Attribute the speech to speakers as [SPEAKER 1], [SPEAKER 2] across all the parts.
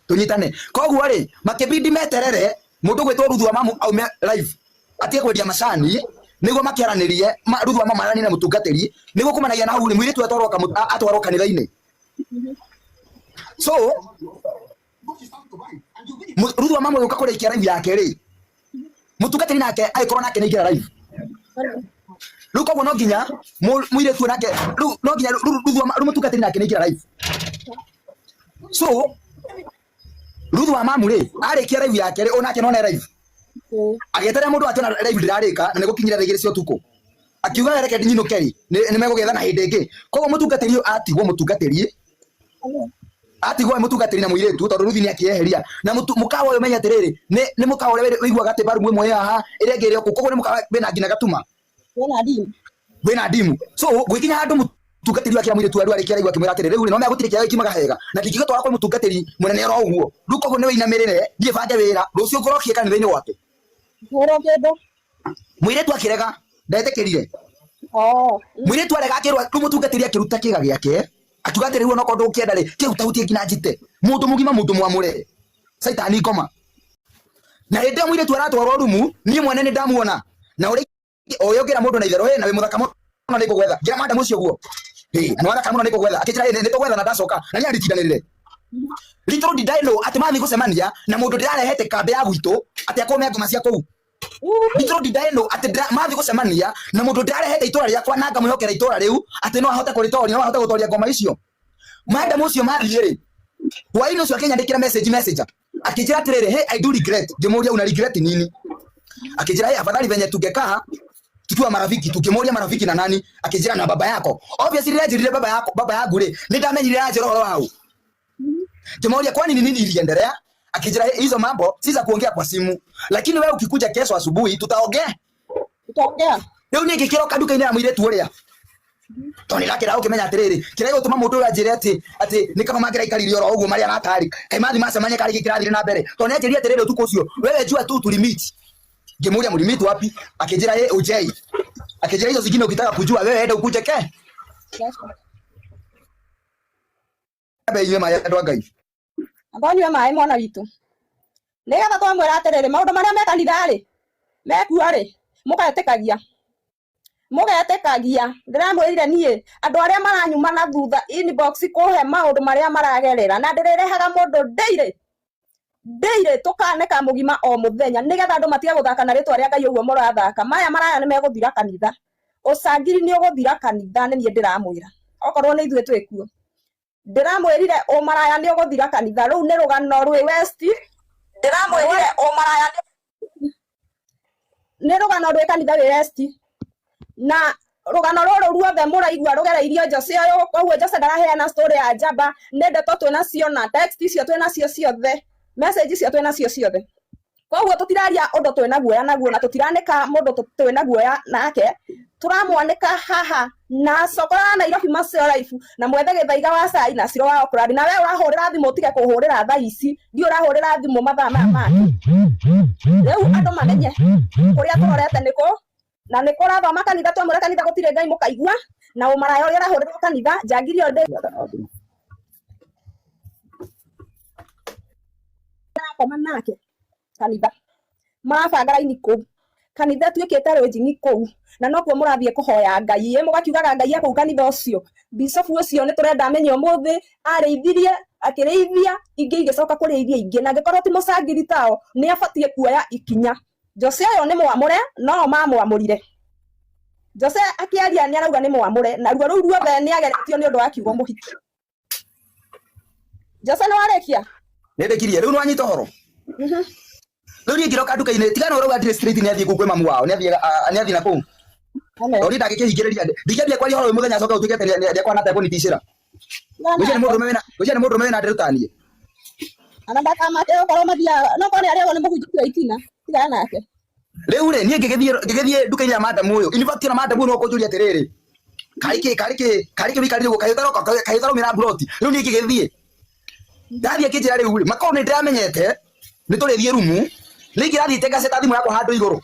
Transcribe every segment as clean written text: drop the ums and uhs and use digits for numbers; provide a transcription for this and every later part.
[SPEAKER 1] Tunyitane. Koguo rĩ, makĩbidi meterere mũndũ gwĩtwo Ruthu wa mamu aume live atige kwendia macani nĩguo makĩaranĩrie Ruthu wa mamu aranĩrie na mũtungatĩri nĩguo kumanagia na hau rĩ mũirĩtu atwarwo atwarwo kanitha-inĩ. So Ruthu wa mamu agĩũka kũrĩkia live yake rĩ, mũtungatĩri nake agĩkorwo nake nĩaingĩra live. Rĩu koguo no nginya mũirĩtu nake rĩu no nginya Ruthu wa rĩu mũtungatĩri nake nĩaingĩra live. So Ruthu wa mamu rĩ arĩkia live yake rĩ onake none live agĩeterera mũndũ akĩona live ndĩrarĩka na nĩgũkinyire thaa 2 cia ũtukũ akiuga reke nyinũke rĩ nĩ megũgĩetha na hĩndĩ ĩngĩ. Koguo mũtungatĩri ũyũ atigwo mũtungatĩri atigwo e mũtungatĩri na mũirĩtu tondũ Ruthi nĩ akĩeheria na mũkawa ũyũ menye atĩrĩrĩ nĩ mũkawa ũrĩa wĩiguaga atĩ barumu ĩmwe ĩ haha ĩrĩa ĩngĩ ĩrĩ o kũu koguo nĩ mũkawa wĩna nginya gatuma
[SPEAKER 2] Wĩna ndimu.
[SPEAKER 1] Wĩna ndimu. So gwĩkinya handũ mũtungatĩri akĩra mũirĩtu arĩa arĩkia raigua akĩmwĩra atĩrĩ, rĩu rĩ no gũtirĩ kĩaga gĩkiumaga hega na ndingĩgũtwara kwĩ mũtungatĩri mũnene oro ũguo. Rĩu koguo nĩ wĩinamĩrĩre thiĩ bange wĩra rũciũ ngũrokie kanitha-inĩ gwake.
[SPEAKER 2] Hũrwo kĩndũ.
[SPEAKER 1] Mũirĩtu akĩrega ndetĩkĩrire.
[SPEAKER 2] Oh.
[SPEAKER 1] Mũirĩtu arega akĩrwo rĩu mũtungatĩri akĩruta kĩga gĩake akiuga atĩrĩ, rĩu onokorwo ndũgũkĩenda rĩ kĩu tahutie nginya njite mũndũ mũgima mũndũ mwamũre caitani ngoma. Na hĩndĩ ĩyo mũirĩtu aratwarwo rumu niĩ mwene nĩ ndamuona na ũrĩa ũrĩa ũngĩra mũndũ na itherũ na wĩ mũthaka mũno nĩ ngũgwetha ngĩra madam ũcio ũguo na nĩ wathaka mũno nĩ ngũgwetha akĩnjĩra nĩ tũgwetha na ndacoka na nĩ anditindanĩrĩre. Little did I know atĩ mathiĩ gũcemania na mũndũ ndĩrarehete kambĩ ya gwitũ atĩ akũme ngoma cia kũu. Little did I know atĩ mathiĩ gũcemania na mũndũ ndĩrarehete itũra rĩakwa na ngamwĩhokera itũra rĩu atĩ no ahote kũrĩtoria, no ahote gũtoria ngoma icio. Madam ũcio mathiĩ rĩ, hwaĩ-inĩ ũcio akĩnyandĩkĩra message messenger akĩnjĩra atĩrĩrĩ, hey, I do regret. Ngĩmũria una regret nini? Akĩnjĩra, hey, afadhali venye tungekaa tukiwa marafiki. Tukĩmũria marafiki na nani? Akĩnjĩra na baba yako. Obviously rĩrĩa anjĩrire baba yako, baba yangu rĩ, nĩ ndamenyire aranjĩra ũhoro wau. Ngĩmũria kwani ni nini iliendelea? Akĩnjĩra, hey, hizo mambo si za kuongea kwa simu, lakini wewe ukikuja kesho asubuhi tutaongea.
[SPEAKER 2] Tutaongea.
[SPEAKER 1] Rĩu niĩ ngĩkĩroka nduka-inĩ ya mũirĩtu ũrĩa tondũ nĩndakĩra gũkĩmenya atĩrĩrĩ kĩrĩa gĩgũtũma mũndũ ũyũ anjĩre atĩ atĩ nĩ kaba mangĩraikarire oro ũguo marĩa aratarĩ kaĩ mathi macemania karĩ kĩ kĩrathire na mbere tondũ nĩanjĩrire atĩrĩrĩ ũtukũ ũcio wewe jua tu tulimit. Ngĩmũria mlimit wapi? Akĩnjĩra ĩ ujei. Akĩnjĩra hizo zingine ukitaka kujua wewe enda ukuje ke ambe inyue maĩ andũ a Ngai.
[SPEAKER 2] Amba ũnyue maĩ mwana witũ. Nĩgetha twamwĩra atĩrĩrĩ maũndũ marĩa me kanitha-rĩ mekuo-rĩ mũgetĩkagia mũgetĩkagia. Ndĩramwĩrire niĩ andũ arĩa maranyuma na thutha inbox kũhe maũndũ marĩa maragerera na ndĩrĩrehaga mũndũ daily daily tũkanĩka mũgima o mũthenya nĩgetha andũ matige gũthaka na rĩtwa rĩa Ngai ũguo mũrathaka. Maya maraya nĩ megũthira kanitha. Ũcangiri nĩ ũgũthira kanitha nĩ niĩ ndĩramwĩra. Okorwo nĩ ithuĩ twĩkuo. Ndĩramwĩrire ũmaraya nĩ ũgũthira kanitha. Rũu nĩ rũgano rwĩ West. Ndĩramwĩrire ũmaraya nĩ rũgano rwĩ kanitha wĩ West. Na rũgano rũrũ ruothe mũraigua rũgereirio Jose ũyũ, koguo Jose ndaraheana story ya njamba, nĩ ndeto twĩnacio na text icio twĩnacio ciothe, message icio twĩnacio ciothe. Koguo tũtiraria ũndũ twĩna guoya naguo na tũtiranĩka mũndũ twĩna guoya nake, tũramwanĩka haha na cokora wa Nairobi Macio Life na mwethe gĩthaiga wa cai na Ciro wa Auckland. Na we ũrahũrĩra thimũ ũtige kũhũrĩra thaa ici, ndiũ ũrahũrĩra thimũ mathaa maya mangĩ. Rĩu andũ mamenye kũrĩa tũrorete nĩ kũ na nĩ kũrathoma kanitha, twamwĩra kanitha gũtirĩ Ngai mũkaigua, na ũmaraya ũrĩa ũrahũrĩrwo kanitha njangiri ĩyo ndĩ marakoma nake kanitha marabanga raini kũu kanitha ĩtuĩkĩte rũnjing'i kũu na nokuo mũrathiĩ kũhoya Ngai ĩ mũgakiugaga Ngai e kũu kanitha ũcio bicobu ũcio nĩ tũrenda amenye ũmũthĩ arĩithirie akĩrĩithia ingĩ igĩcoka kũrĩithia ingĩ na angĩkorwo ti mũcangiri tao nĩ abatiĩ kuoya ikinya. Jose ũyũ nĩ mwamũre no o mamwamũrire. Jose akĩaria nĩ arauga nĩ mwamũre na ruo rũu ruothe nĩ ageretio nĩ ũndũ wa kiugo mũhiki. Jose nĩ warĩkia?
[SPEAKER 1] Nĩ ndĩkirie rĩu nĩ wanyita ũhoro. Rĩu niĩ ngĩroka nduka-inĩ tigana ũrauga ndirĩ straight nĩ athiĩ kũu kwĩ mamu wao nĩ athiĩ nĩ athiĩ na kũu. Tondũ niĩ ndangĩkĩhingĩrĩria ndingĩambia kwaria ũhoro ũyũ mũthenya acoke ũtuĩke atĩ nĩ ekwana atekũnitishĩra. Ngwĩciria nĩ mũndũrũme wĩna ngwĩciria nĩ mũndũrũme wĩna nderu ta niĩ.
[SPEAKER 2] Ona ndakamake okorwo mathiaga no korwo nĩ arĩagwo nĩ mũhunjia wa itina tigana nake.
[SPEAKER 1] Rĩu rĩ niĩ ngĩgĩthiĩ ngĩgĩthiĩ nduka-inĩ ya madam ũyũ in fact ona madam ũyũ no kũnjũria atĩrĩrĩ karĩ kĩ karĩ kĩ karĩ kĩ wĩikarire ũguo kaĩ ũtaroka kaĩ ũtaraumĩra mburoti rĩu niĩ ngĩgĩthiĩ ndathiĩ akĩnjĩra rĩu rĩ makorwo nĩ ndĩramenyete nĩ tũrĩthiĩ rumu nĩ ingĩrathiĩte ngaceta thimũ yakwa handũ igũrũ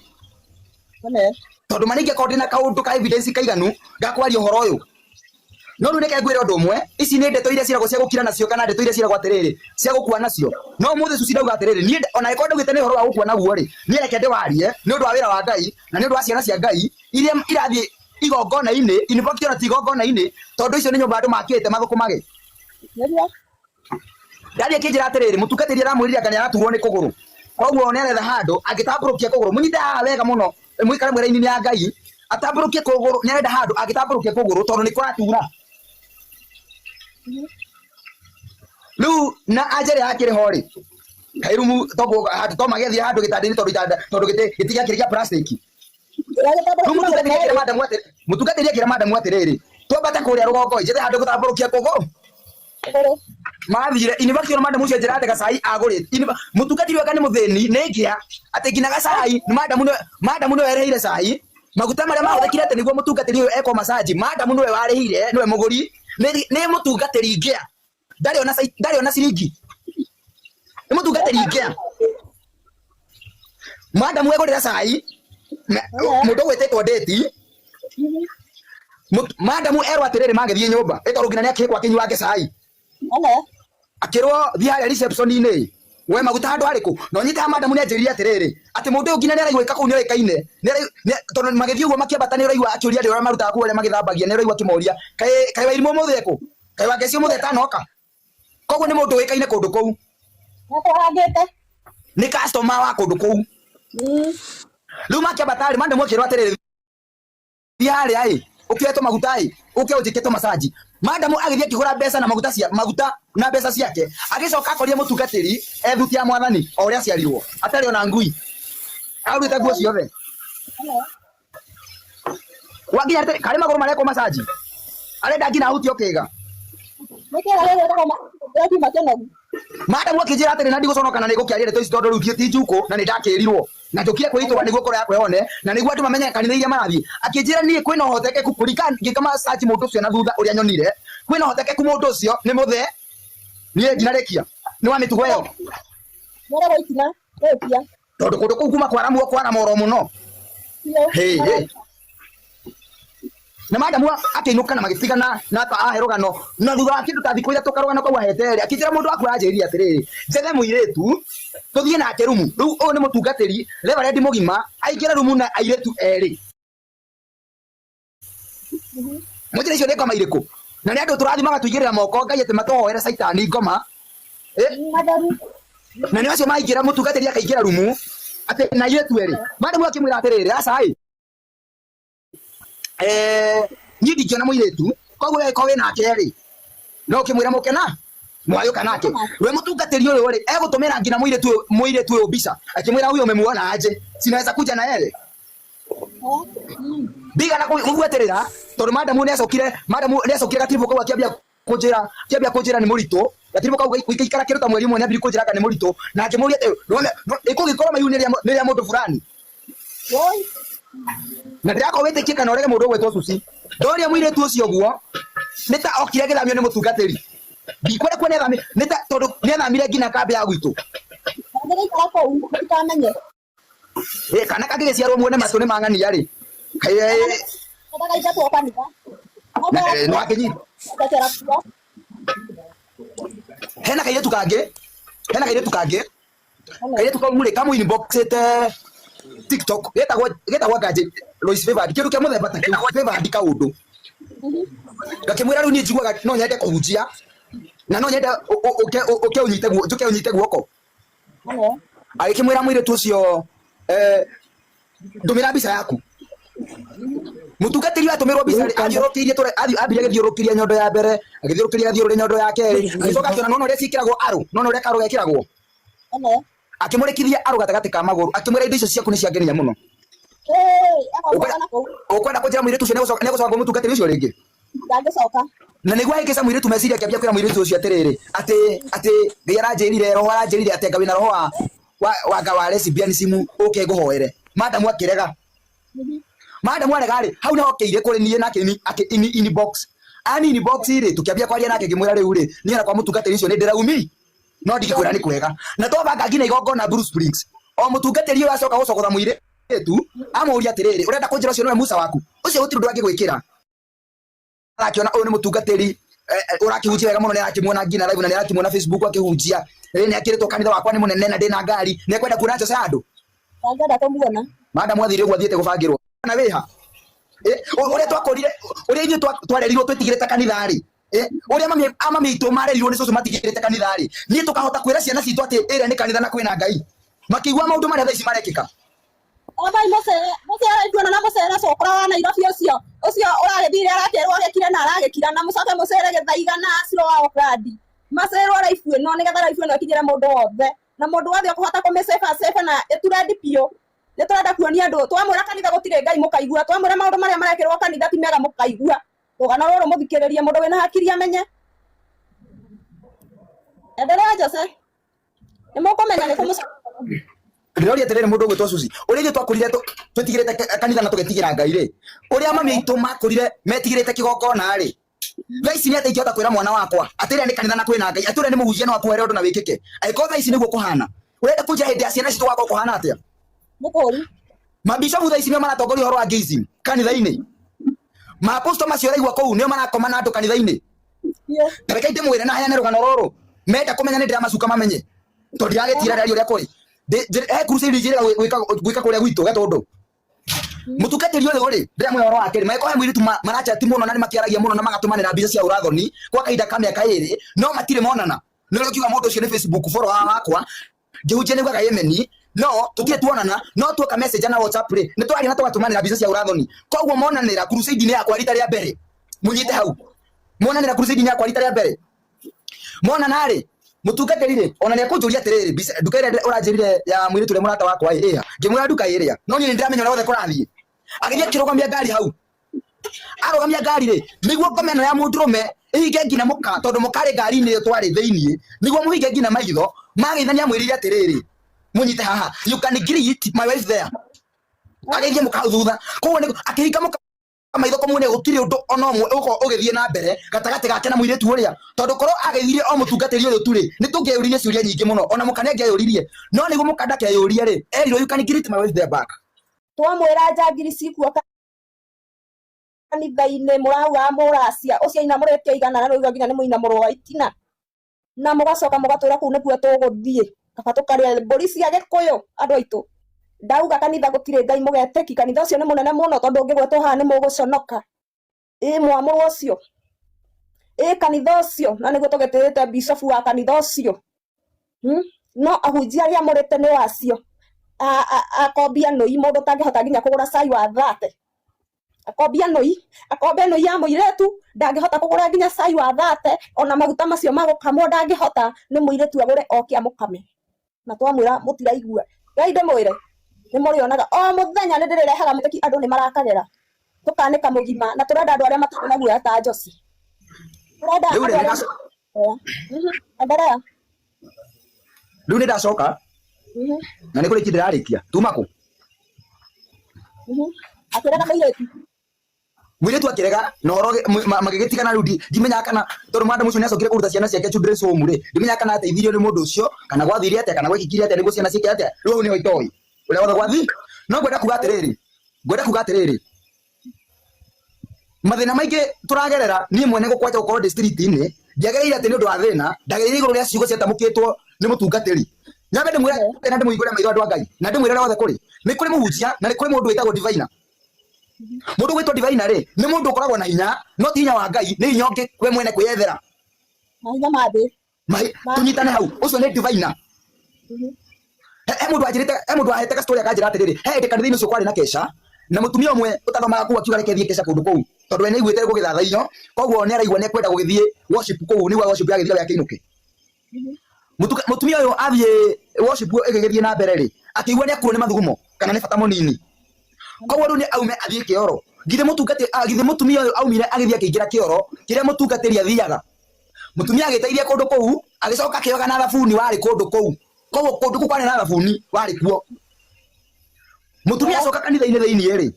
[SPEAKER 1] tondũ ma ningĩkorwo ndĩna kaũndũ ka evidence kaiganu ga kwaria ũhoro ũyũ. No rĩu reke ngwĩre ũndũ ũmwe, ici nĩ ndeto iria ciĩragwo cia gũkira nacio kana ndeto iria ciĩragwo atĩrĩrĩ cia gũkua nacio. No ũmũthĩ Susi ndauga atĩrĩrĩ, niĩ ona angĩkorwo ndaugĩte nĩ ũhoro wa gũkua naguo rĩ, niĩ reke ndĩwarie nĩ ũndũ wa wĩra wa Ngai na nĩ ũndũ wa ciana cia Ngai iria irathiĩ igongona-inĩ, in fact ona ti igongona-inĩ tondũ icio nĩ nyũmba andũ makĩte mathũkũmage.
[SPEAKER 2] Nĩguo.
[SPEAKER 1] Ndathiĩ akĩnjĩra atĩrĩrĩ, mũtungatĩri aramwĩrire anga nĩaraturwo nĩ kũgũrũ, koguo nĩaretha handũ angĩtambũrũkia kũgũrũ. Mũnyite haha wega mũno, mũikare mwĩ raini-inĩ ya Ngai, atambũrũkie kũgũrũ, nĩarenda handũ angĩtambũrũkia kũgũrũ tondũ nĩ kũratura. Rĩu na anjĩre hakĩrĩ ho rĩ, kaĩ rumu tondũ handũ to magĩathiĩ handũ gĩtanda-inĩ tondũ itanda tondũ gĩtĩ gĩtĩ gĩakĩrĩ gĩa plastic. Rĩu mũtungatĩri akĩra madamu atĩrĩ, mũtungatĩri akĩra madamu atĩrĩrĩ, twambate kũrĩa rũgongo njethe handũ gũtambũrũkia kũgũrũ. Mathire in fact ona madamu ũcio njĩra atĩ gacai agũrĩte. Mũtungatĩri wega nĩ mũthĩni nĩ ngĩa atĩ nginya gacai madamu nĩwe madamu nĩwe erĩhĩire cai. Maguta marĩa mahũthĩkire atĩ nĩguo mũtungatĩri ũyũ ekwo massage, madamu nĩwe warĩhire, nĩwe mũgũri. Nĩ mũtungatĩri ngĩa. Ndarĩ ona ndarĩ ona ciringi. Nĩ mũtungatĩri ngĩa. Madamu egũrĩra cai mũndũ ũgwĩtĩtwo ndĩti. Madamu erwo atĩrĩrĩ magĩthiĩ nyũmba ĩ tondũ nginya nĩakĩrĩkwo akĩnyuange cai. Akĩrwo thiĩ harĩa reception-inĩ we maguta handũ harĩkũ na ũnyite haha madamu nĩanjĩrire atĩrĩrĩ atĩ mũndũ ũyũ nginya nĩaraigua kũu nĩoĩkaine tondũ magĩthiĩ ũguo makĩambata nĩũraigua akĩũria andũ arĩa marutaga kũu arĩa magĩthambagia nĩũraigua akĩmoria kaĩ kaĩ Wairimũ ũmũthĩ ekũ kaĩ Wangeci ũmũthĩ atanoka koguo nĩ mũndũ ũĩkaine kũndũ kũu
[SPEAKER 2] Nĩkũhangĩte.
[SPEAKER 1] nĩ customer wa kũndũ kũu rĩu makĩambata rĩ madamu akĩrwo atĩrĩrĩ thiĩ harĩa ĩ ũkĩoe tũmaguta ĩ ũke ũnjĩke tũmacanji madamu agĩthiĩ akĩgũra mbeca na maguta cia maguta na mbeca ciake agĩcoka akorire mũtungatĩri ethuti ya mwathani o ũrĩa aciarirwo atarĩ ona ngui arutĩte nguo ciothe wakinya atĩ karĩ magũrũ marekwo macanji arenda nginya ahutio kĩga
[SPEAKER 2] Nĩ kĩga gĩgwĩtagwo gĩkiuma kĩnogu.
[SPEAKER 1] Madamu akĩnjĩra atĩrĩ na ndigũconoka na nĩngũkĩaria ndeto ici tondũ rĩu ti njukũ na nĩndakĩrirwo na njũkire kwĩitũra nĩguo ngoro yakwa yone na nĩguo andũ mamenye kanitha iria marathiĩ. Akĩnjĩra niĩ kwĩna ũhotekeku kũringana ngĩka massage mũndũ ũcio na thutha ũrĩa nyonire kwĩna ũhotekeku mũndũ ũcio nĩ mũthee niĩ ndinarĩkia nĩ wa mĩtugo ĩyo
[SPEAKER 2] Nĩarĩ gũikina, gũikia.
[SPEAKER 1] tondũ kũndũ kũu kuma kwaramwo kwaramoro mũno. Hey, hey. Na madamu akĩinũka na magĩtigana na ta ahe rũgano na thutha wa kĩndũ ta thikũ ithatũ karũgano kau ahete rĩ akĩnjĩra mũndũ waku aranjĩrire atĩrĩrĩ njethe mũirĩtu tũthiĩ nake rumu rĩu ũyũ nĩ mũtungatĩri reverend mũgima aingĩre rumu na airĩtu erĩ mũnjĩre icio nĩ ngoma irĩkũ na nĩ andũ tũrathiĩ magatũigĩrĩra moko Ngai atĩ matũhoere caitani ngoma na nĩ acio maingĩra mũtungatĩri akaingĩra rumu atĩ na airĩtu erĩ madamu akĩmwĩra atĩrĩrĩ aca ĩ niĩ ndingĩona mũirĩtu koguo we angĩkorwo wĩ nake rĩ no ũkĩmwĩra mũke na mwayũka nake we mũtungatĩri ũyũ rĩ egũtũmĩra nginya mũirĩtu ũyũ mũirĩtu ũyũ mbica akĩmwĩra huyo umemuona aje sinaweza kuja na yeye ndigana kũbuatĩrĩra tondũ madamu nĩacokire madamu nĩacokire gatiribũ kau akĩambia kũnjĩra akĩambia kũnjĩra nĩ mũritũ gatiribũ kau gũikara kĩndũ ta mweri ũmwe nĩambirie kũnjĩra anga nĩ mũritũ na ngĩmũria atĩ nĩwona ĩkũgĩkorwo maihu nĩ rĩa mũndũ fulani na ndĩrakorwo wĩtĩkie kana ũrege mũndũ ũgwĩtwo Susi ndoria mũirĩtu ũcio ũguo nĩ ta okire agĩthamio nĩ mũtungatĩri ndikwenda kuona nĩathamire nĩ ta tondũ nĩathamire nginya kambĩ ya gwitũ
[SPEAKER 2] Ndangĩgĩikara kũu mũtikamenye.
[SPEAKER 1] Ĩ, kana kangĩgĩciarwo muone matũ nĩ mang'ania rĩ kaĩ
[SPEAKER 2] Ndagaingatwo kanitha.
[SPEAKER 1] no akĩnyita
[SPEAKER 2] Ngacera kuo.
[SPEAKER 1] hena kairĩtu kangĩ hena kairĩtu kangĩ kairĩtu kau rĩ kamũ inboxĩte TikTok getagwo getagwo Nganje Lois Favored kĩndũ kĩa mũthemba ta kĩu Favored kaũndũ ngakĩmwĩra rĩu niĩ njiguaga no nyende kũhunjia na no nyende ũke ũke ũnyite guo njũke ũnyite guoko agĩkĩmwĩra mũirĩtu ũcio ndũmĩra mbica yaku mũtungatĩri atũmĩrwo mbica rĩ athiũrũrũkĩirie tũre ambire agĩthiũrũrũkĩria nyondo ya mbere agĩthiũrũrũkĩria athiũrũrĩ nyondo ya kerĩ agĩcoka akĩona nona ũrĩa ciĩkĩragwo arũ nona ũrĩa karũ gekĩragwo akĩmũrĩkithia arũ gatagatĩ ka magũrũ akĩmwĩra indo icio ciaku nĩ ciangenia mũno ũkwenda kũnjĩra mũirĩtu ũcio nĩegũcoka kwĩ mũtungatĩri ũcio rĩngĩ
[SPEAKER 2] Ndangĩcoka.
[SPEAKER 1] Na nĩguo ahĩngĩca mũirĩtu meciria akĩambia kwĩra mũirĩtu ũcio atĩrĩrĩ atĩ atĩ Ngai aranjĩrire roho aranjĩrire atĩ anga wĩna roho wa wa wanga wa lesbianism ũke ngũhoere madamu akĩrega madamu arega rĩ hau nĩho okĩire kũrĩ niĩ nake akĩ ini inbox ani inbox rĩ tũkĩambia kwaria nake ngĩmwĩra rĩu rĩ niĩ ona kwa mũtungatĩri ũcio nĩ ndĩraumi no ndingĩkwĩra nĩ kwega na twabanga nginya igongona Blue Springs o mũtungatĩri ũyũ acoka gũcogotha mũirĩtu amũria atĩrĩrĩ ũrenda kũnjĩra ũcio nĩwe Musa waku ũcio gũtirĩ ũndũ angĩgwĩkĩra. Arakiona ũyũ nĩ mũtungatĩri ũrakĩhunjia wega mũno, nĩ arakĩmuona nginya live na nĩ arakĩmuona Facebook akĩhunjia. Nĩ akĩrĩtwo kanitha wakwa nĩ mũnene na ndĩna ngari, nĩ ekwenda kuona Jose handũ.
[SPEAKER 2] Angĩenda kũmuona.
[SPEAKER 1] Madam athire ũguo athiĩte gũbangĩrwo na wĩha. Ũrĩa twakorire, ũrĩa ithuĩ twarerirwo twĩtigĩrĩte kanitha rĩ, ũrĩa mami amami aitũ marerirwo nĩ cũcũ matigĩrĩte kanitha rĩ, niĩ tũkahota kwĩra ciana citũ atĩ ĩrĩa nĩ kanitha na kwĩna Ngai, makĩigua maũndũ marĩa thaa ici marekĩka.
[SPEAKER 2] Othai mucere mucere ituona na mucere cukura wa Nairobi ucio ucio uragithire arakerwo agikire na aragikira na mucoke mucere githaiga na aciro wa Oakland macerwo raibu ino nigetha raibu ino ikinyire mundu wothe na mundu wothe ukuhota kumiceba cebe na iturendi biũ. Nĩ tũrenda kuonia andũ twamwĩra kanitha gũtirĩ Ngai mũkaigua, twamwĩra maũndũ marĩa marekĩrwo kanitha ti mega mũkaigua. Rũgano rũrũ mũthikĩrĩrie, mũndũ wĩna hakiri amenye. Endelea Jose, nĩ mũkũmenya nĩ kũmũcokia.
[SPEAKER 1] Ndĩroria atĩrĩrĩ, mũndũ ũgwĩtwo Susi, ũrĩa ithuĩ twakũrire twĩtigĩrĩte kanitha na tũgetigĩra Ngai rĩ, ũrĩa mami aitũ makũrire metigĩrĩte kĩgongona rĩ, thaa ici nĩ atĩa ingĩhota kwĩra mwana wakwa atĩ ĩrĩa nĩ kanitha na kwĩna Ngai, atĩ ũrĩa nĩ mũhunjia no akuohere ũndũ na wĩkĩke? Angĩkorwo thaa ici nĩguo kũhana, ũrenda kũnjĩra hĩndĩ ya ciana citũ gwakorwo kũhana atĩa?
[SPEAKER 2] Nĩ kũũru.
[SPEAKER 1] Mabishopu thaa ici nĩo maratongoria ũhoro wa gayism kanitha-inĩ. Maaposto macio ũraigua kũu nĩo marakoma na andũ kanitha-inĩ.
[SPEAKER 2] Biũ.
[SPEAKER 1] Ta reke ndĩmwĩre na heane rũgano rũrũ, menda kũmenya nĩ ndĩramacuka mamenye, tondũ ndiragĩtira ndaria ũrĩa kũrĩ. He crusade njĩrĩga gwĩka kũrĩa gwitũ Gatũndũ. Mũtungatĩri ũyũ rĩ, ndĩramwĩra ũhoro wake rĩ, magĩkorwo he mũirĩtu marachati mũno na nĩ makĩaragia mũno na magatũmanĩra mbica cia ũrathoni kwa kahinda ka mĩaka 2, no matirĩ monana. Nĩ ũrĩa ũkiuga mũndũ ũcio nĩ Facebook follower wakwa, ngĩhunjia nĩugaga yemeni, no tũtirĩ tuonana, no tuoka message na WhatsApp rĩ, nĩ twaria na tũgatũmanĩra mbica cia ũrathoni. Koguo monanĩra crusade-inĩ yakwa rita rĩa mbere, mũnyite hau, monanĩra crusade-inĩ yakwa rita rĩa mbere, monana rĩ, mũtungatĩri rĩ, ona nĩ ekũnjũria atĩrĩrĩ, mbica nduka ĩrĩa ũranjĩrire ya mũirĩtu ũrĩa mũrata wakwa ĩ ĩha? Ngĩmwĩra nduka ĩrĩa, no niĩ nĩ ndĩramenya ũrĩa wothe kũrathiĩ. Agĩthiĩ akĩrũgamia ngari hau, arũgamia ngari rĩ, nĩguo ngome ĩno ya mũndũrũme ĩhinge nginya mũka, tondũ mũka arĩ ngari-inĩ ĩyo twarĩ thĩiniĩ, nĩguo mũhinge nginya maitho mageithania, amwĩrire atĩrĩrĩ, mũnyite haha, "You can greet my wife there." Agĩthiĩ mũka hau thutha, koguo akĩhinga mũka maitho kũmuonia gũtirĩ ũndũ ona ũmwe ũgũkorwo ũgĩthiĩ na mbere gatagatĩ gake na mũirĩtu ũrĩa, tondũ korwo ageithirie o mũtungatĩri ũyũ tu rĩ, nĩ tũngĩeyũririe ciũria nyingĩ mũno, ona mũka nĩ angĩeyũririe, no nĩguo mũka ndakeyũrie rĩ, erirwo, "You can greet my wife there back."
[SPEAKER 2] Twamwĩra njangiri cikuo kanitha-inĩ, mũrauga mũracia ũcio ainamũrĩte igana na rũiga nginya nĩ mũinamũrwo wa itina, na mũgacoka mũgatwĩra kũu nĩkuo tũgũthiĩ kaba tũkarĩa mbũri cia Gĩkũyũ. Andũ aitũ, ndauga kanitha gũtirĩ Ngai mũgetĩki. Kanitha ũcio nĩ mũnene mũno, tondũ ũngĩgwetwo haha nĩ mũgũconoka. Ĩ mwamũrwo ũcio, ĩ kanitha ũcio, na nĩguo tũgĩtĩĩte bishofu wa kanitha ũcio. No ahunjia arĩa mũrĩte nĩ wacio akombia nũi, mũndũ ũtangĩhota nginya kũgũra cai wa 30, akombia nũi, akombe nũi ya mũirĩtu, ndangĩhota kũgũra nginya cai wa 30, ona maguta macio ma gũkamwo ndangĩhota, nĩ mũirĩtu agũre oke amũkame. Na twamwĩra mũtiraigua. Ngai ndĩmwĩre, nĩ mũrĩonaga o mũthenya nĩ ndĩrĩrehaga mũteki, andũ nĩ marakagera tũkanĩka mũgima, na tũrenda andũ arĩa matarĩ na guoya ta Josi, tũrenda
[SPEAKER 1] Rĩu rĩ,
[SPEAKER 2] andũ arĩa endelea.
[SPEAKER 1] Rĩu nĩ ndacoka na nĩ kũrĩkia ndĩrarĩkia tuma kũ.
[SPEAKER 2] Akĩrega mũirĩtu.
[SPEAKER 1] Mũirĩtu akĩrega na ũhoro magĩgĩtigana. Rĩu ndimenyaga kana tondũ madam ũcio nĩacokire kũruta ciana ciake children's home rĩ, ndimenyaga kana ateithirio nĩ mũndũ ũcio, kana gwathire atĩa, kana gwekĩkire atĩa nĩguo ciana ciĩke atĩa. Rĩu hau nĩho itoĩ ũrĩa wothe gwathi, no ngwenda kuga atĩrĩrĩ, mathĩna maingĩ tũragerera, niĩ mwene gũkwanja gũkorwo ndĩ street-inĩ, ndiagereire atĩ nĩ ũndũ wa thĩna, ndagereire igũrũ rĩa ciugo ciatamũkĩtwo nĩ mũtungatĩri. Nyambe ndĩmwĩre na ndĩmũhingũre maitho, andũ a Ngai, na ndĩmwĩre ũrĩa wothe kũrĩ. Nĩ kũrĩ mũhunjia na nĩ kũrĩ mũndũ wĩtagwo diviner. Mũndũ gwĩtwo diviner rĩ, nĩ mũndũ ũkoragwo na hinya, no ti hinya wa Ngai, nĩ hinya ũngĩ we mwene kwĩyethera.
[SPEAKER 2] Mahinya ma thĩ.
[SPEAKER 1] Tũnyitane hau, ũcio nĩ diviner. He mũndũ wanjĩrĩte, he mũndũ wahete story akanjĩra atĩrĩrĩ, he hĩndĩ kanitha-inĩ ũcio kwarĩ na kesha, na mũtumia ũmwe ũtathomaga kũu akiuga reke thiĩ kesha kũndũ kũu, tondũ we nĩaiguĩte gũgĩthathaiyo, koguo nĩaraigua nĩekwenda gũgĩthiĩ worship kũu, nĩguo worship yagĩthira we akĩinũke. Mũtumia ũyũ athiĩ worship ĩgĩgĩthiĩ na mbere rĩ, akĩigua nĩakuo nĩ mathugumo kana nĩ bata mũnini, koguo rĩu nĩ aume athiĩ kĩoro. Githĩ mũtungati githĩ mũtumia ũyũ aumire agĩthiĩ akĩingĩra kĩoro kĩrĩa mũtungatĩri athiaga. Mũtumia agĩteithia kũndũ kũu, agĩcoka akĩoga na thabuni warĩ kũndũ kũu, koguo kũndũ kũu kwarĩ na thabuni warĩ kuo. Mũtumia acoka kanitha-inĩ thĩiniĩ rĩ,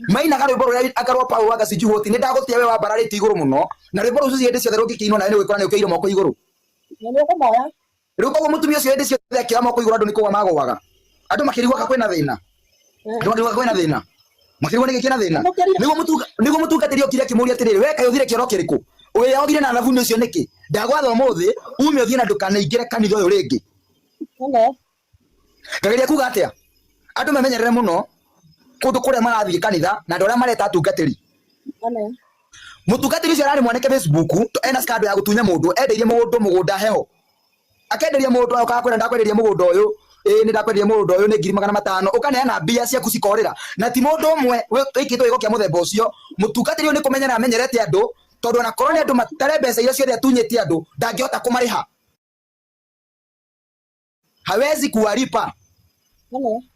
[SPEAKER 1] mainaga rwĩmbo rũrĩa anga rwa Paul anga sijui what, nĩ ndagũtĩa we wambararĩtio igũrũ mũno, na rwĩmbo rũu hĩndĩ ciothe rũngĩkĩinwo nawe nĩ gwĩkora nĩ ũkĩire moko igũrũ.
[SPEAKER 2] Na nĩ ũkũmoya.
[SPEAKER 1] Rĩu koguo mũtumia ũcio hĩndĩ ciothe akĩoya moko igũrũ, andũ nĩ kũgwa magũaga, andũ makĩrigwo anga kwĩna thĩna, andũ makĩrigwo anga kwĩna thĩna. Makĩrigwo nĩ gĩkĩ na thĩna.
[SPEAKER 2] Amũkĩria.
[SPEAKER 1] Nĩguo mũtungatĩri okire akĩmũria atĩrĩrĩ, we kaĩ ũthire kĩoro kĩrĩkũ? Wĩyogire na thabuni ũcio nĩkĩ? Ndagwatha ũmũthĩ ume ũthiĩ na ndũkanaingĩre kanitha ũyũ rĩngĩ.
[SPEAKER 2] Ene.
[SPEAKER 1] Ngageria kuga atĩa? Andũ memenyerere mũno kũndũ kũrĩa marathiĩ kanitha na andũ arĩa mareta atungatĩri.
[SPEAKER 2] Ene.
[SPEAKER 1] Mũtungatĩri ũcio ararĩ mwanake Facebook, ena scandal ya gũtunya mũndũ, endeirie mũndũ mũgũnda heho. Akenderia mũndũ okaga kwĩra ndakwenderia mũgũnda ũyũ, ĩĩ nĩ ndakwenderia mũgũnda ũyũ nĩ 500,000, ũkaneana mbia ciaku cikorĩra. Na ti mũndũ ũmwe wĩkĩtwo gĩko kĩa mũthemba ũcio. Mũtungatĩri ũyũ nĩ kũmenyera amenyerete andũ, tondũ onakorwo nĩ andũ matare mbeca iria ciothe atunyĩte andũ, ndangĩhota kũmarĩha. Hawezi kuwalipa.
[SPEAKER 2] Ene.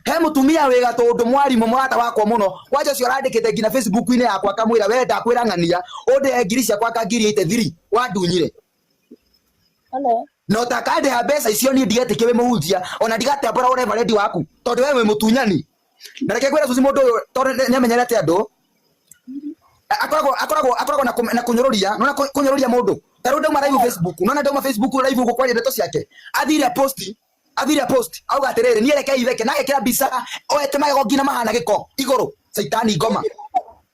[SPEAKER 1] He mutumia wĩ gatũndũ mwarimũ mũrata wakwa mũno kwanja ũcio arandĩkĩte nginya Facebook-inĩ yakwa akamwĩra we ndakwĩra ng'ania ũndĩhe ngiri ciakwa ka ngiri 83 wandunyire.
[SPEAKER 2] Ene.
[SPEAKER 1] Na ũtakandĩha mbeca icio niĩ ndigetĩkia wĩ mũhunjia ona ndigatambũra ũreverendi waku tondũ we wĩ mũtunyani. Na reke ngwĩre Suzy mũndũ ũyũ tondũ nĩ amenyerete andũ akoragwo na kũnyũrũria nona kũnyũrũria mũndũ ta rĩu ndauma live Facebook nona ndauma Facebook live ũguo kwaria ndeto ciake athire post auga atĩrĩrĩ niĩ reke itheke na agekĩra mbica oete magego nginya mahana gĩko igũrũ caitani ngoma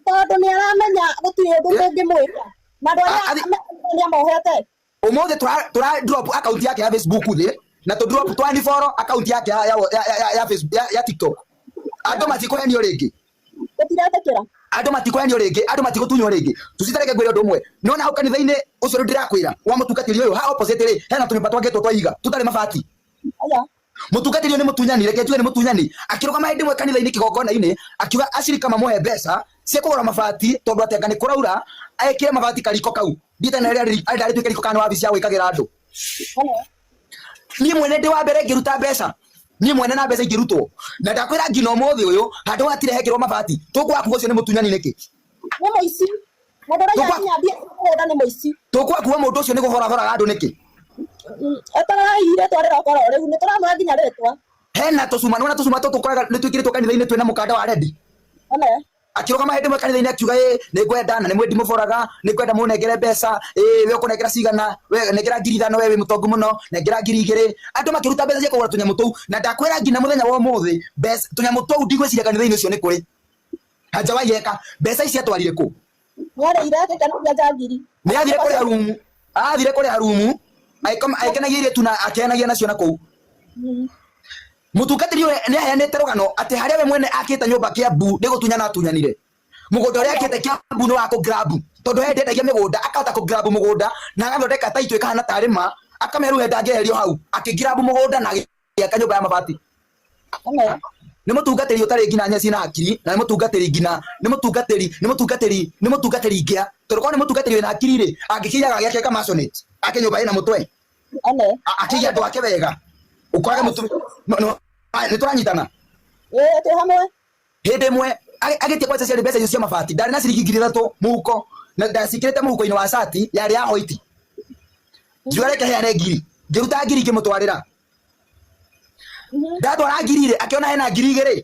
[SPEAKER 2] Tondũ nĩ aramenya gũtirĩ ũndũ ũngĩmwĩka. Na andũ arĩa nĩ amohete.
[SPEAKER 1] Ũmũthĩ tũra drop account yake ya Facebook thĩ na tũ drop twa follow account yake ya Facebook ya TikTok. Andũ matikũhenio rĩngĩ.
[SPEAKER 2] Tũtiretĩkĩra.
[SPEAKER 1] Andũ matikũhenio rĩngĩ, andũ matigũtunywo rĩngĩ. Tũcitareke ngwĩre ũndũ ũmwe. Nona hau kanitha-inĩ ũcio rĩu ndĩrakwĩra wa mũtungatĩri ũyũ ha opposite rĩ hena tũnyũmba twakĩtwo twa ihiga tũtarĩ mabati.
[SPEAKER 2] Aya.
[SPEAKER 1] Mũtungatĩri ũyũ nĩ mũtunyani, reke njuge nĩ mũtunyani. Akĩrũgama hĩndĩ ĩmwe kanitha-inĩ kĩgongona-inĩ akiuga acirika mamũhe mbeca cia kũgũra mabati tondũ atĩ anga nĩ kũraura ekĩre mabati kariko kau. Ndiĩte na rĩrĩa arenda rĩtuĩke riko kana nĩ wabici ya gwĩkagĩra andũ. Niĩ mwene ndĩ wa mbere ngĩruta mbeca. Niĩ mwene na mbeca ingĩrutwo. Na ndakwĩra nginya ũmũthĩ ũyũ handũ hatirĩ hekĩrwo mabati. Tũkwaga kuga ũcio nĩ mũtunyani nĩkĩ?
[SPEAKER 2] Nĩ mũici. Mũndũ ũrĩa nginya mbia mũgũnda nĩ mũici.
[SPEAKER 1] Tũkwaga kuga mũndũ ũcio nĩ gũhorahoraga andũ nĩkĩ?
[SPEAKER 2] Eterera rĩtwa rĩroka oro rĩu nĩ tũramũhe nginya rĩtwa.
[SPEAKER 1] Hena tũcuma, nĩwona tũcuma tũtũ tũkoraga nĩ twĩkĩrĩtwo kanitha-inĩ twĩna mũkanda wa rendi.
[SPEAKER 2] Ene.
[SPEAKER 1] Akĩrũgama hĩndĩ ĩmwe kanitha-inĩ akiuga ĩ nĩ ngwenda na nĩ mwendi mũboraga nĩ ngwenda mũnengere mbeca ĩ we ũkũnengera cigana we nengera 5,000 we wĩ mũtongu mũno nengera 2,000. Andũ makĩruta mbeca cia kũgũra tũnyamũ tũu na ndakwĩra nginya mũthenya wa ũmũthĩ mbeca tũnyamũ tũu ndigwĩciria kanitha-inĩ ũcio nĩ kũrĩ. Hajawahi eka mbeca ici atwarire kũ?
[SPEAKER 2] Nĩarĩire gĩkeno kĩa njangiri.
[SPEAKER 1] Nĩ athire kũrĩha rumu. Athire kũrĩha rumu aikenagia airĩtu na akenagia nacio na kũu. Mũtungatĩri ũyũ nĩ aheanĩte rũgano atĩ harĩa we mwene akĩte nyũmba Kiambu nĩ gũtunyana atunyanire. Mũgũnda ũrĩa akĩte Kiambu nĩ wa kũ-grab tondũ he ndendagia mĩgũnda akahota kũ-grab mũgũnda na agathondeka title ĩkahana tarĩ ma akamera rĩu ndangĩeherio hau akĩ-grab mũgũnda na agĩaka nyũmba ya mabati. Nĩ mũtungatĩri ũtarĩ nginya nyeci na hakiri na nĩ mũtungatĩri nginya nĩ mũtungatĩri nĩ mũtungatĩri nĩ mũtungatĩri ngĩa tondũ korwo nĩ mũtungatĩri wĩna hakiri rĩ angĩkĩigaga gĩake ka maisonette ake nyũmba ĩna mũtwe akĩiga andũ ake wega ũkorage nĩ tũranyitana.
[SPEAKER 2] Ĩĩ twĩ hamwe.
[SPEAKER 1] Hĩndĩ ĩmwe agĩtie kwanja ciarĩ mbeca icio cia mabati ndarĩ na ciringi 3,000 mũhuko na ndacikĩrĩte mũhuko-inĩ wa cati yarĩ ya hoiti ngiuga reke heane ngiri ngĩruta ngiri ngĩmũtwarĩra ndatwara ngiri rĩ akĩona hena 2,000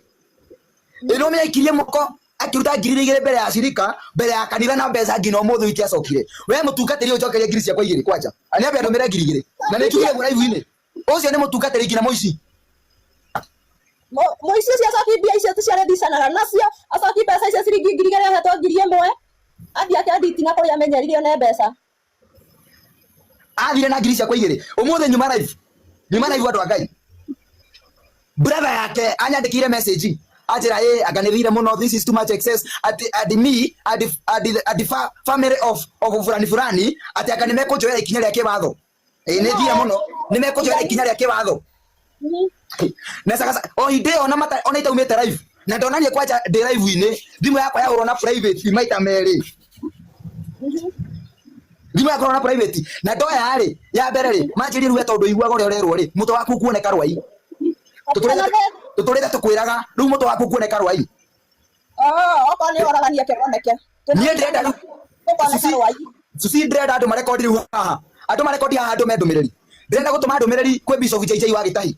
[SPEAKER 1] ĩno mĩaikirie moko akĩruta 2,000 mbere ya cirika mbere ya kanitha na mbeca nginya ũmũthĩ itiacokire. We mũtungatĩri ũnjokerie ngiri ciakwa 2 kwanja aniambe andũmĩre 2,000 na nĩ njugire guo live-inĩ ũcio nĩ mũtungatĩri nginya mũici.
[SPEAKER 2] Mũici ũcio acoki mbia icio tũciarĩthicanaga nacio acoki mbeca icio ciringi 2,000 ahetwo 1,000 athiĩ akenditi na kũrĩa amenyerire one mbeca.
[SPEAKER 1] Athire na ngiri ciakwa 2 ũmũthĩ nyuma live andũ a Ngai. Brother yake anyandĩkĩire message anjĩra ĩ anga nĩ thire mũno this is too much excess ati adi me adi adi adi family of fulani fulani ati anga nĩ mekũnjoera ikinya rĩa kĩwatho. Ĩ nĩ thire mũno nĩ mekũnjoera ikinya rĩa kĩwatho. Na sasa o hĩndĩ ĩyo ona mata ona itaumĩte live na ndonanie kwanja ndĩ live-inĩ thimũ yakwa yahũrwo na private maita merĩ. Thimũ yakwa na private na ndoya rĩ ya mbere rĩ manjĩrie rĩu we tondũ iguaga ũrĩa ũrerwo rĩ mũtwe waku kuoneka rwai. Tũtũrĩte tũkwĩraga rĩu mũtwe waku kuoneka rwai.
[SPEAKER 2] Okorwo nĩ oragania kĩroneke.
[SPEAKER 1] Niĩ ndĩrenda rĩu Susi ndĩrenda andũ marekondi rĩu haha andũ marekondi haha andũ me ndũmĩrĩri ndĩrenda gũtũma ndũmĩrĩri kwĩ Bishop JJ wa Gĩtahi.